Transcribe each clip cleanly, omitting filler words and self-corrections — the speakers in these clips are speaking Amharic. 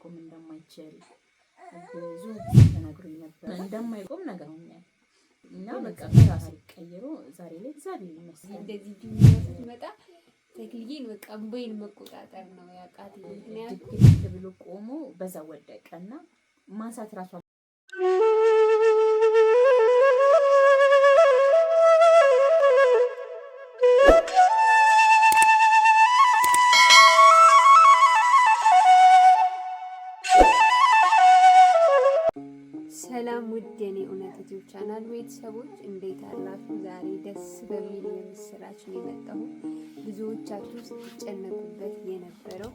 መቆም እንደማይችል ብዙ ተነግሮኝ ነበር። እንደማይቆም ነግረውኛል። እና በቃ በራሴ ቀይሮ ዛሬ ላይ እግዚአብሔር ይመስገን። እንደዚህ ጁኒየር ስትመጣ ተክልዬን በቃ እምባዬን መቆጣጠር ነው ያቃተኝ። ምክንያቱም ድክ ብሎ ቆሞ በዛ ወደቀና ማንሳት ራሷ ሰላም ውድ የኔ እውነት ዩቲዩብ ቻናል ቤተሰቦች እንዴት አላችሁ? ዛሬ ደስ በሚል የምስራች ነው የመጣሁት። ብዙዎቻችሁ ስትጨነቁበት የነበረው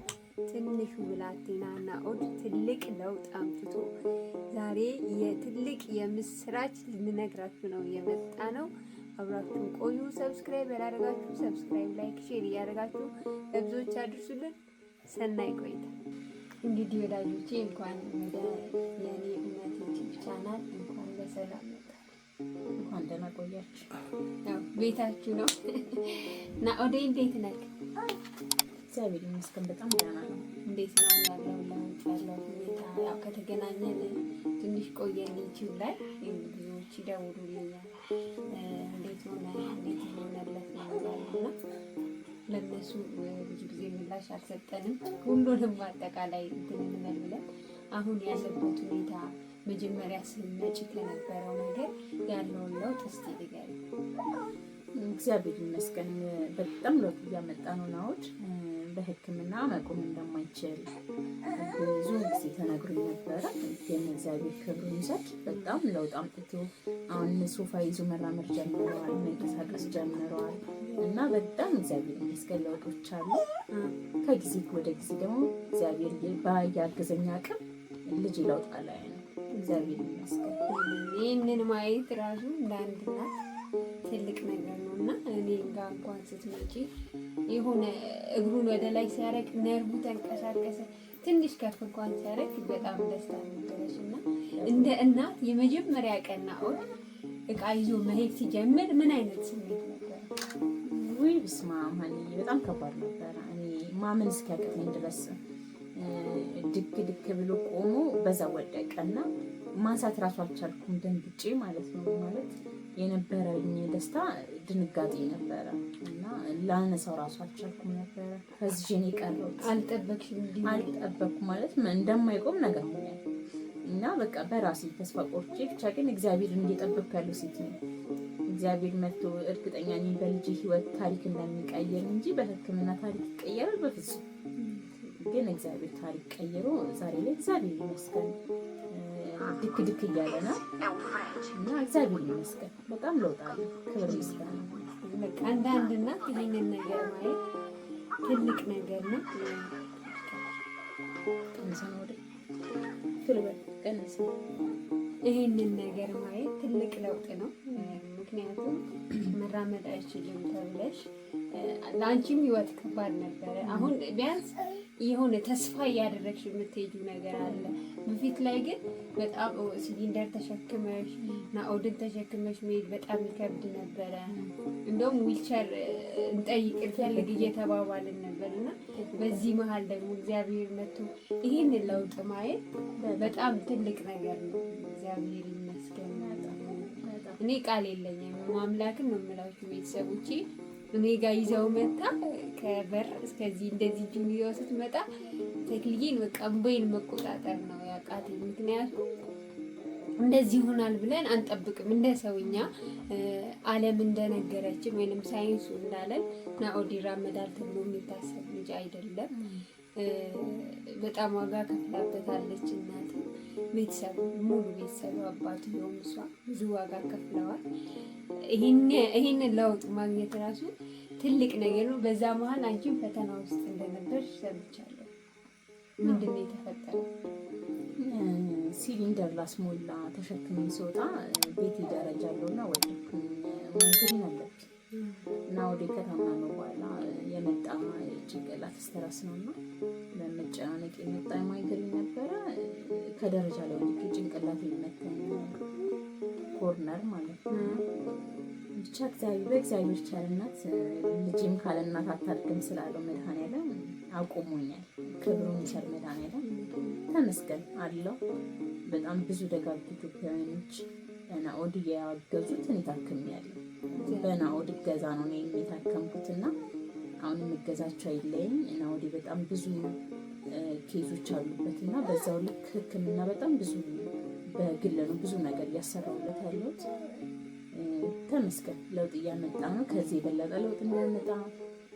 ትንሹ ብላቴና ናኦድ ትልቅ ለውጥ አምጥቶ ዛሬ የትልቅ የምስራች ልንነግራችሁ ነው የመጣ ነው። አብራችሁን ቆዩ። subscribe ያላደረጋችሁ subscribe፣ like፣ share እያደረጋችሁ ለብዙዎች አድርሱልን። ሰናይ ቆይታ። እንግዲህ ወዳጆቼ እንኳን ወደ የኔ እውነት ዩቲዩብ ቻናል እንኳን በሰላም መጣችሁ። እንኳን ደህና ቆያችሁ። ያው ቤታችሁ ነው። ናኦዴ እንዴት ነህ? እግዚአብሔር ይመስገን በጣም ደህና ነው። እንዴት ነው ያለው ለውጥ ያለው ሁኔታ? ያው ከተገናኘን ትንሽ ቆየን። ዩቲዩብ ላይ ብዙዎች ይደውሉልኛል፣ እንዴት ሆነ እንዴት ሆነለት ነው ያሉና ለእነሱ ብዙ ጊዜ ምላሽ አልሰጠንም። ሁሉንም አጠቃላይ እንትን እንበል ብለን አሁን ያለበት ሁኔታ መጀመሪያ ስመጪ ከነበረው ነገር ያለውን ለውጥ እስቲ ንገሪኝ። እግዚአብሔር ይመስገን በጣም ለውጥ እያመጣ ነው ናኦድ። በሕክምና መቆም እንደማይችል ብዙ ጊዜ ተነግሮኝ ነበረ። ግን እግዚአብሔር ክብሩን ይውሰድ። በጣም ለውጥ አምጥቶ አሁን ሶፋ ይዞ መራመድ ጀምረዋል፣ መንቀሳቀስ ጀምረዋል እና በጣም እግዚአብሔር ይመስገን ለውጦች አሉ። ከጊዜ ወደ ጊዜ ደግሞ እግዚአብሔር ባያገዘኝ አቅም ልጅ ለውጥ ላይ ነው። እግዚአብሔር ይመስገን። ይህንን ማየት ራሱ እንደ አንድ እናት ትልቅ ነገር ነው እና እኔ ጋ እንኳን ስትመጪ የሆነ እግሩን ወደ ላይ ሲያደርግ ነርቡ ተንቀሳቀሰ፣ ትንሽ ከፍ እንኳን ሲያደርግ በጣም ደስታ ነበረች እና እንደ እናት የመጀመሪያ ቀን ናኦድ እቃ ይዞ መሄድ ሲጀምር ምን አይነት ስሜት ነበር? ውይ በስመ አብ ሀኒዬ፣ በጣም ከባድ ነበረ። እኔ ማመን እስኪያቅተኝ ድረስ ድክ ድክ ብሎ ቆሞ በዛ ወደቀና ማንሳት ራሱ አልቻልኩም፣ ደንግጬ ማለት ነው። ማለት የነበረኝ ደስታ ድንጋጤ ነበረ እና ላነሳው ራሱ አልቻልኩም ነበረ። ከዚህ ነው የቀረሁት። አልጠበቅሽም? አልጠበቅኩም ማለት እንደማይቆም ነገር ሆኛል እና በቃ በራሴ ተስፋ ቆርጬ ብቻ ግን እግዚአብሔር እየጠበቅኩ ያለው ሴት ነው። እግዚአብሔር መጥቶ እርግጠኛ ነኝ በልጅ ሕይወት ታሪክ እንደሚቀይር እንጂ በሕክምና ታሪክ ይቀየራል በፍጹም። ግን እግዚአብሔር ታሪክ ቀይሮ ዛሬ ላይ እግዚአብሔር ይመስገን ድክ ድክ እያለ ነው እና እግዚአብሔር ይመስገን በጣም ለውጥ አለ። ክብር ምስጋና። በቃ አንዳንድ እናት ይህንን ነገር ማየት ትልቅ ነገር ነው። ይህንን ነገር ማየት ትልቅ ለውጥ ነው። ምክንያቱም መራመድ አይችልም ተብለሽ ለአንቺም ህይወት ከባድ ነበረ። አሁን ቢያንስ የሆነ ተስፋ እያደረግሽ የምትሄጂው ነገር አለ። በፊት ላይ ግን በጣም ሲሊንደር ተሸክመሽ ናኦድን ተሸክመሽ መሄድ በጣም ይከብድ ነበረ። እንደውም ዊልቸር እንጠይቅ እንፈልግ እየተባባልን ነበር እና በዚህ መሀል ደግሞ እግዚአብሔር መጥቶ ይህንን ለውጥ ማየት በጣም ትልቅ ነገር ነው። እግዚአብሔር ይመስገን። እኔ ቃል የለኝም። አምላክን ነው የምላችሁ ቤተሰቦቼ እኔ ጋር ይዘው መታ ከበር እስከዚህ እንደዚህ እጁን ይዘው ስትመጣ ተክልዬን በቃ እምባዬን መቆጣጠር ነው ያቃተኝ። ምክንያቱም እንደዚህ ይሆናል ብለን አንጠብቅም። እንደ ሰውኛ ዓለም እንደነገረችን ወይንም ሳይንሱ እንዳለን ናኦድ ይራመዳል ተብሎ የሚታሰብ ልጅ አይደለም። በጣም ዋጋ ከፍላበታለች እናት፣ ቤተሰብ ሙሉ ቤተሰብ አባትየውም እሷ ብዙ ዋጋ ከፍለዋል። ይህንን ለውጥ ማግኘት ራሱ ትልቅ ነገር ነው። በዛ መሀል አንቺም ፈተና ውስጥ እንደነበርሽ ሰምቻለሁ። ምንድን ነው የተፈጠረው? ሲሊንደር ላስሞላ ተሸክሜ ስወጣ ቤቴ ደረጃ አለውና ወደኩኝ። ማይግሬን አለብኝ እና ወደ ከታመመ በኋላ የመጣ ጭንቅላት stress ነው እና በመጨናነቅ የመጣ ማይግሬን ነበረ። ከደረጃ ላይ ወድቄ ጭንቅላት የመታኝ corner ማለት ነው። ብቻ እግዚአብሔር በእግዚአብሔር ቸርነት ልጅም ካለ እናት አታድግም ስላለው መድኃኒዓለም አቁሞኛል። ክብሩን ይሰር መድኃኒዓለም ተመስገን አለው። በጣም ብዙ ደጋግ ኢትዮጵያውያኖች በናኦድ እያገዙት እኔ ታክሜያለሁ። በናኦድ እገዛ ነው እኔ የታከምኩትና አሁንም እገዛቸው አይለይም። ናኦዴ በጣም ብዙ case ኦች አሉበት እና በዛው ልክ ሕክምና በጣም ብዙ በግል ነው ብዙ ነገር እያሰራሁለት ያለሁት። ተመስገን ለውጥ እያመጣ ነው። ከዚህ የበለጠ ለውጥ እንዲያመጣ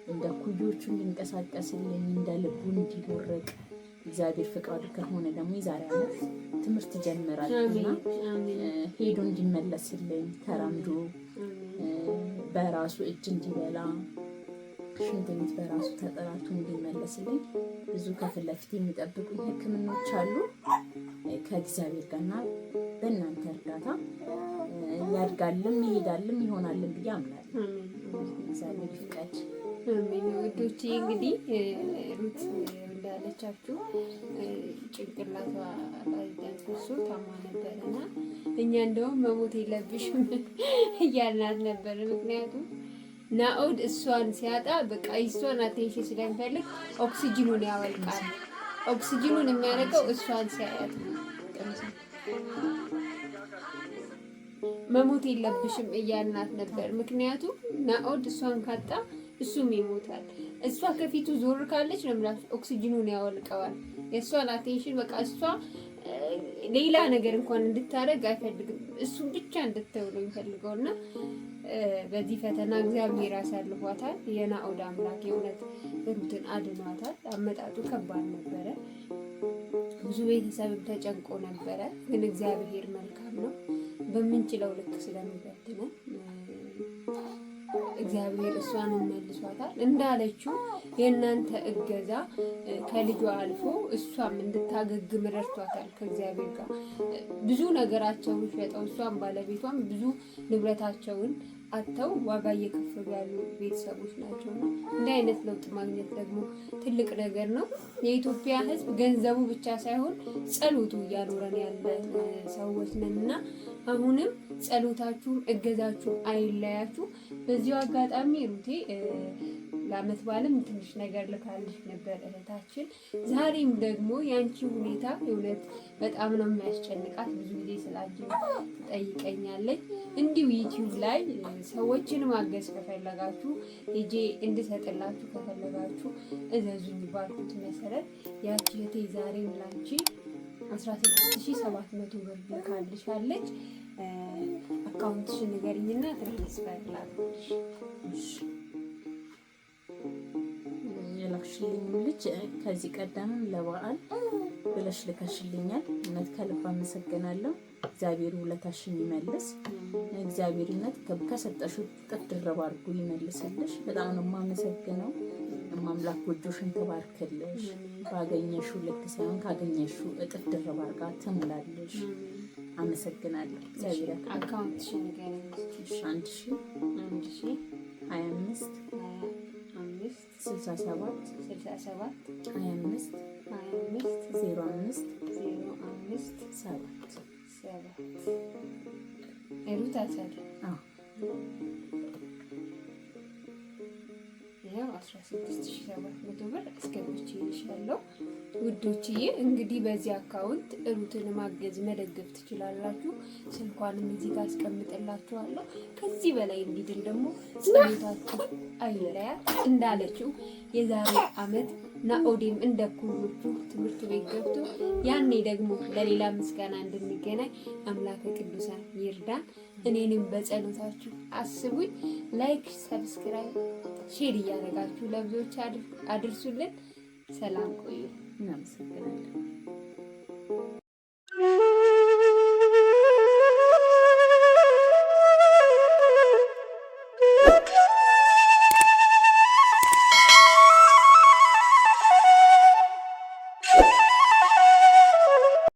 እንደ ኩዮቹ እንዲንቀሳቀስልኝ እንደ ልቡ እንዲቦርቅ እግዚአብሔር ፍቃዱ ከሆነ ደግሞ የዛሬ ዓመት ትምህርት ይጀምራል እና ሄዶ እንዲመለስልኝ ተራምዶ በራሱ እጅ እንዲበላ ሽንት ቤት በራሱ ተጠራርቶ እንዲመለስልኝ ብዙ ከፊት ለፊት የሚጠብቁኝ ሕክምናዎች አሉ። ከእግዚአብሔር ጋርና በእናንተ እርዳታ ያድጋልም ይሄዳልም ይሆናልም ብዬ አምናለሁ። እግዚአብሔር ይፍቀድ። ውዶቼ እንግዲህ ሩት እንዳለቻችሁ ጭንቅላቷ ላይ ደም ፈሶ ታማ ነበር እና እኛ እንደውም መሞት የለብሽም እያልናት ነበር። ምክንያቱም ናኦድ እሷን ሲያጣ በቃ እሷን attention ስለሚፈልግ ኦክሲጅኑን ያወልቃል። ኦክሲጅኑን የሚያደርገው እሷን ሲያያት ነው። መሞት የለብሽም እያልናት ነበር። ምክንያቱም ናኦድ እሷን ካጣ እሱም ይሞታል። እሷ ከፊቱ ዞር ካለች ነው የምላችሁ ኦክሲጅኑን ያወልቀዋል። የእሷን attention በቃ እሷ ሌላ ነገር እንኳን እንድታደርግ አይፈልግም። እሱን ብቻ እንድትተው ነው የሚፈልገው እና በዚህ ፈተና እግዚአብሔር አሳልፏታል። የናኦድ አምላክ የእውነት ሩትን አድኗታል። አመጣጡ ከባድ ነበረ። ብዙ ቤተሰብም ተጨንቆ ነበረ። ግን እግዚአብሔር መልካም ነው። በምንችለው ልክ ስለሚበትነን እግዚአብሔር እሷንም መልሷታል። እንዳለችው የእናንተ እገዛ ከልጇ አልፎ እሷም እንድታገግም ረድቷታል። ከእግዚአብሔር ጋር ብዙ ነገራቸውን ሸጠው እሷም ባለቤቷም ብዙ ንብረታቸውን አጥተው ዋጋ እየከፈሉ ያሉ ቤተሰቦች ናቸውና እንዲህ አይነት ለውጥ ማግኘት ደግሞ ትልቅ ነገር ነው። የኢትዮጵያ ሕዝብ ገንዘቡ ብቻ ሳይሆን ጸሎቱ እያኖረን ያለ ሰዎች ነን እና አሁንም ጸሎታችሁም እገዛችሁም አይለያችሁ። በዚሁ አጋጣሚ ሩቴ ለዓመት በዓልም ትንሽ ነገር ልካልሽ ነበር እህታችን። ዛሬም ደግሞ የአንቺ ሁኔታ የእውነት በጣም ነው የሚያስጨንቃት። ብዙ ጊዜ ስላንቺ ትጠይቀኛለች። እንዲሁ ዩቲዩብ ላይ ሰዎችን ማገዝ ከፈለጋችሁ ሄጄ እንድሰጥላችሁ ከፈለጋችሁ እዘዙኝ ባልኩት መሰረት ያቺ እህቴ ዛሬም ላንቺ 16700 ብር ልካልሻለች። account ሽን ንገሪኝና transfer ላድርግልሽ። የላክሽልኝ ልጅ ከዚህ ቀደምም ለበዓል ብለሽ ልከሽልኛል። እውነት ከልብ አመሰግናለሁ። እግዚአብሔር ውለታሽን ይመልስ። እግዚአብሔርነት ከሰጠሽው እጥፍ ድርብ አድርጎ ይመልስልሽ። በጣም ነው የማመሰግነው። እማምላክ ጎጆሽን ትባርክልሽ። ባገኘሽው ልክ ሳይሆን ካገኘሽው እጥፍ ድርብ አድርጋ ትሙላልሽ። አመሰግናለሁ። እግዚአብሔር account ሽን ንገሪኝ። 1000 25 67 67 25 25 05 05 7 7 ሩት አሰደ። ይኸው 16700 ብር አስገብቼልሻለሁ። ውዶችዬ እንግዲህ በዚህ account ሩትን ማገዝ መደገፍ ትችላላችሁ። ስልኳንም እዚህ ጋር አስቀምጥላችኋለሁ። ከዚህ በላይ እንዲድን ደግሞ ጸሎታችሁ አይለያት። እንዳለችው የዛሬ ዓመት ናኦዴም እንደ ኩዮቹ ትምህርት ቤት ገብቶ ያኔ ደግሞ ለሌላ ምስጋና እንድንገናኝ አምላከ ቅዱሳን ይርዳን። እኔንም በጸሎታችሁ አስቡኝ። like፣ subscribe፣ share እያደረጋችሁ ለብዙዎች አድርሱልን። ሰላም ቆዩ። እናመሰግናለን።